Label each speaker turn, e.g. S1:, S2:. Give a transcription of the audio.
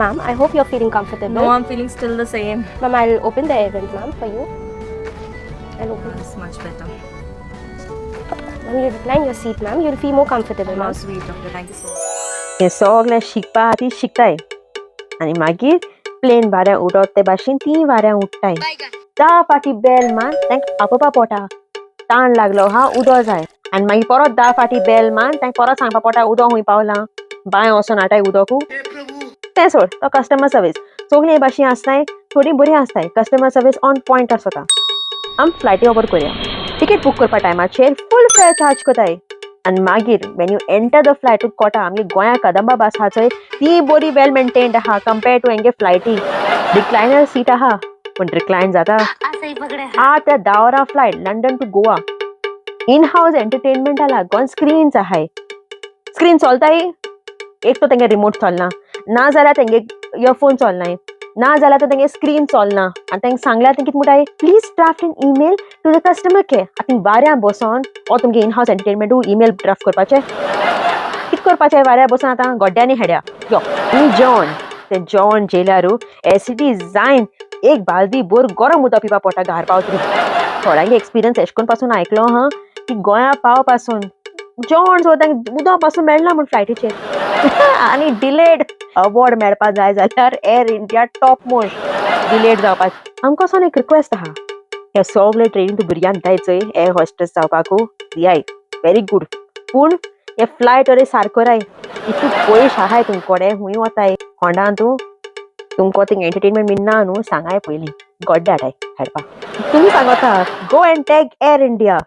S1: Ma'am, I hope you're feeling comfortable.
S2: No, I'm feeling still the same.
S1: Ma'am, I'll open the air vent, ma'am, for you. I'll open.
S2: It's much better.
S1: Ma'am, you recline your seat, ma'am. You'll feel more comfortable,
S2: How
S1: ma'am.
S2: sweet, doctor. Thank you so much.
S3: हें सगळें शिकपा खातीर शिकताय आनी मागीर plan वाऱ्यां उडत ते भाशेन तीं वाऱ्यां उडटाय. 10 फाटी बेल मान तांकां आपोवपा पोटा ताण लागलो हा उदक जाय आनी मागीर परत 10 फाटी बेल मान तांकां परत सांगपा पोटा उदक खूंय पावलां बांय वचोन हाटाय उदकू. तें सोड, तो कस्टमर सर्वीस सगळीं हे भाशेन आसताय, थोडीं बरीं आसताय. कस्टमर सर्वीस ऑन पॉयंट आसता. आम फ्लायटी खबर करया. टिकेट बूक करपा टायमाचेर फूल फेअर चार्ज करताय आनी मागीर when you enter the flight तुका कोटा आमगे गोंया कदंबा बस आहा चोय ती बरी वेल मेंटेन्ड आहा कंपेर्ड टू हेंगे फ्लायटी. रिक्लायनर सीट आहा पूण रिक्लायन जाता. 8 ते 10 वरां flight London to Goa. In house entertainment लागोन स्क्रीन्स आहाय. स्क्रीन चलताय एक तो तेंगे रिमोट चलना, ना जाल्यार तेंगे इयरफोन चलनाय, ना जाल्यार तर तेंगे स्क्रीन चलना. आनी तांकां सांगल्यार ते कितें म्हणटाय, please draft an email to the customer care. आतां वाऱ्यां बसोन हो तुमगे इन हावस एंटरटेनमेंटू ईमेल ड्राफ्ट करपाचें कितें करपाचें वाऱ्या बसून आतां गोड्ड्यांनी हेड्या यो. आनी जेवण तें जेवण जेल्यारू एसिडी जायन एक बालदी भर गरम उदक पिवपा पोटा घार पावतरी. थोड्यांगे एक्सपिरियन्स एशें कोन्न पासून आयकलो हा की गोंया पाव पासून जेवण सुद्दां तांकां उदक पासून मेळना म्हूण फ्लायटीचेर. आनी डिलेड अवॉर्ड मेळपा जाय जाल्यार air India top most delayed जावपाक. आमकां वचोन एक रिक्वेस्ट आहा, हे सगळे ट्रेनींग तूं भुरग्यांक दिताय चोय एअर हॉस्टेस जावपाकू दियाय, व्हेरी गूड, पूण हे फ्लायट अरे सारको राय. इतू पयश आहाय तुमकोडे खूंय वताय होंडा तूं तुमकां थिंग एंटरटेनमेंट बीन ना न्हू सांगाय पयलीं गोड्डे हाडाय हाडपा. तुमी सांगता go and tag Air India.